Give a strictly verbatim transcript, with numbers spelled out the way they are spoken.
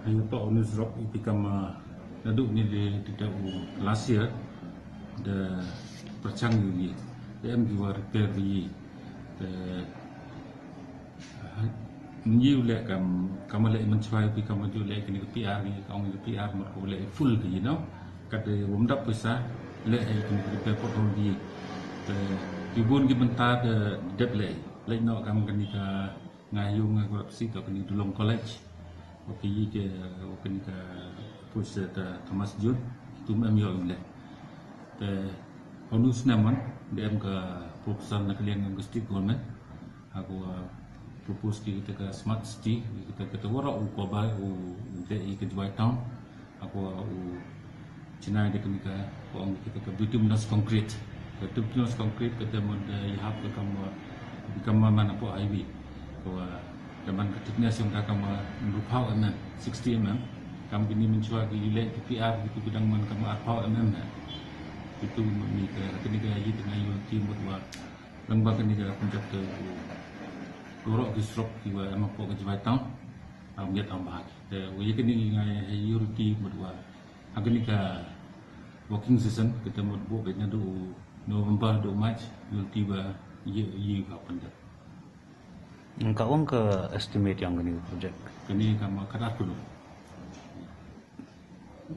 Yu to u news rok i pi kam, ah, nadu ni de, de, de u last year, de perchang yu ni, de em ki wa repair yu ni, de, ah, ni u le kam, kam le man chwa yu pi kam ju le kini ka P R ni, ka ong ni ka P R mat ko le full ki, you know, kat de wam dap pisa, le ai kini ka repair pothole ni, de, ki bun ki bynta de dep le, le no kam kani ka Nga yung nga kurap si to kani Dulong College. Wa ki yi ke, wa kani ka push ta Thomas Jun, tu em yo le. Te honu snaman, de em ka proposal na kaliang ng state government. Aku, ah, propose ki kita ka smart city, kita, kita wara u koba, u, u de i ka Jwai town. Aku, ah, u Chennai de kani ka, ko ong kita ka bituminous concrete. Ka bituminous concrete ka te mon de i hap ka kam wa, kam wa man apo highway. Ko wa, ka man ka thickness yung ka kam wa rupaw mm, sixty mm. Kam kini menchwa ki ile ki P R ki tu bidang man kam arpaw mm na. Itu ni ka, kani ka yi tengah yu ki mut wa, lang ba kani ka punjak te u, dorok ki srok ki wa em apo ka Jwai town. Am yat am bahak. Te, wa yi kani ngai ha yu ruti mut wa, Hakani ka working session, kita mut bu bit na du November, du March, yul tiba ye, ye ka pandap. Ka ong ka estimate yang kani ka project? Kani ka ma kata puluh.